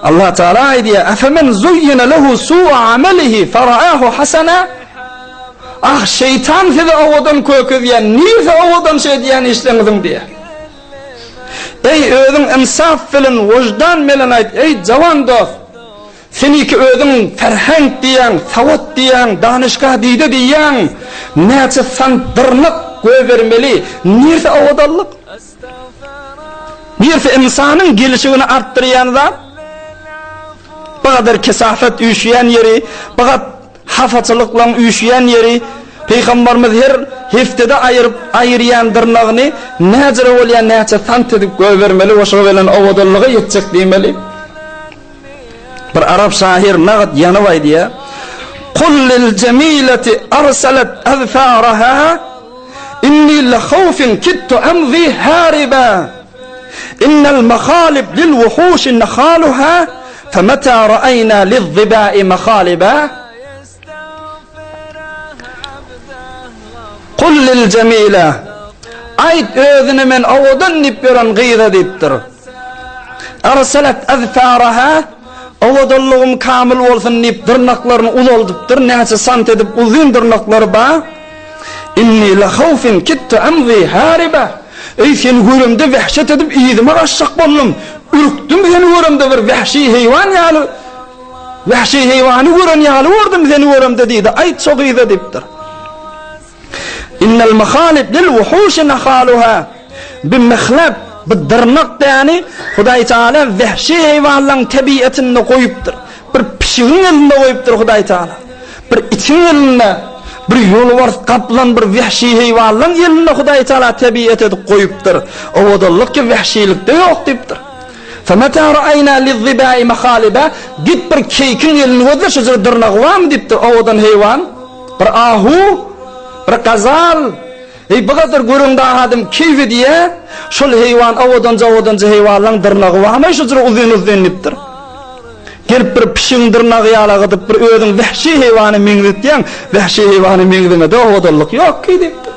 Allah Teala aýdýar, "Efemen zuyyina lehu su'u amelihi faraahu hasana?" Ah, şeýtan sizi owadan kökezýär, nirse owadan şey edýän işleriňiziň diýär. Eý, özüň ynsap bilen, wyždan bilen aýt, eý, jawan dost! Seniki özüň ferheng diýýäň, sawat diýýäň, danyşgah diýde diýýäň, näçe sant dyrnak goýbermeli, nirse owadanlyk? Nirse ynsanyň gelişigini artdyrýan zat? Bu gadar kesafet üýşýän ýeri, bu gat hapaçylyklaň üýşýän ýeri, Pygambarymyz her heftede aýyryp aýyrýan dyrnagyny näjere bolýan näçe sant edip goýbermeli we şo bilen owadanlyga ýetjek diýmeli. Bir arap şahyr nagt ýanyp aýdýar, Kul lil jemileti arsalat azfaraha inni li hawfin kittu amzi hariba Innel mahalib lil wuhuşi nahaluha femeta ra'ayna liz-zibai mahaliba Kul lil jemile Aýt özüne men owadan diýip ýören gyza diýipdir. Arsalat azfaraha Owadanlygym kamyl bolsun diýip dyrnaklaryny uzaldypdyr, näçe sant edip uzyn dyrnaklary bar. Inni le hawfin kittu amzi hariba Eý seni göremde wehşet edip yzyma gaçjak boldum. Ürkdüm seni göremde bir wehşi heýwan ýaly wehşi heýwany gören ýaly gördüm seni göremde diýdi. Aýt şo gyza diýipdir. Innel mahalib lil wuhuşi nahaluha Bi mihlep, bi dyrnak däni Hudaý Teala wehşi heýwanlaň tebiatynda goýupdyr. Bir pişigiň elinde goýupdyr Hudaý Teala. Bir itiň elinde, bir ýolbars, gaplan bir wehşi heýwanlaň elinde Hudaý Teala tebiat edip goýupdyr. Owadanlyk ki wehşilikde ýok diýipdir. Femeta ra'ayna liz-zibai mahaliba Git bir keýkiň elini gözle şu jyr dyrnagy barmy diýipdir owadan heýwan. Bir ahu, bir gazal, eý bu gadar göreňde adam keýp edýä, şol heýwan owadanja-owadanja heýwanlaň dyrnagy barmy şu jyr uzyn-uzyn diýipdir. Gelip bir pişigiň dyrnagy ýaly gydyp bir özüň wehşi heýwana meňzetýäň, wehşi heýwana meňzemede owadanlyk ýok ki diýipdir.